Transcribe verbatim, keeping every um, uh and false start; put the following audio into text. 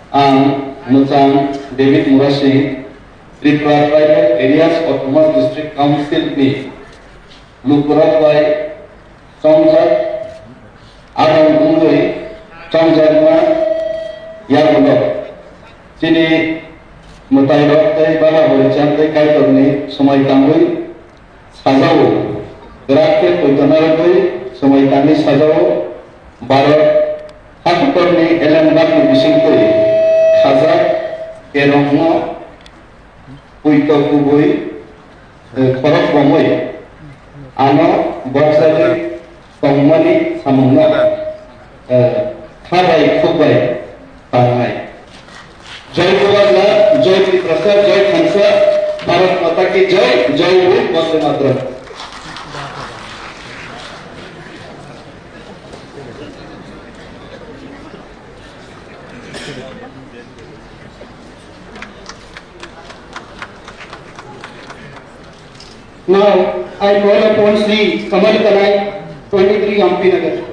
Ang Mwchang David Murasing, Tripura Tribal Areas Autonomous District Council ni lukurok bai chongjak, adong wngwi chongjakma yagulo. Chini mwtairok tei bala horicham tei Kaitorni swmai tangwi sajao, kwrak khe poito narwgwi swmai tangwi sajao. Bharot hakutorni elembakni bisingtwi khajak kerongno poito kubui, eh, khorok bomwi ano bokjagwi tongmani samungno, eh, kha bai khuk bai tangnai. Jai Bubagra, Jai Tiprasa, Jai Thansa, Bharat Mata Ki Jai, Jai Hind, Vande Mataram. Now, I call upon Shri Kamal Kanai, twenty-three Ampi Nagar.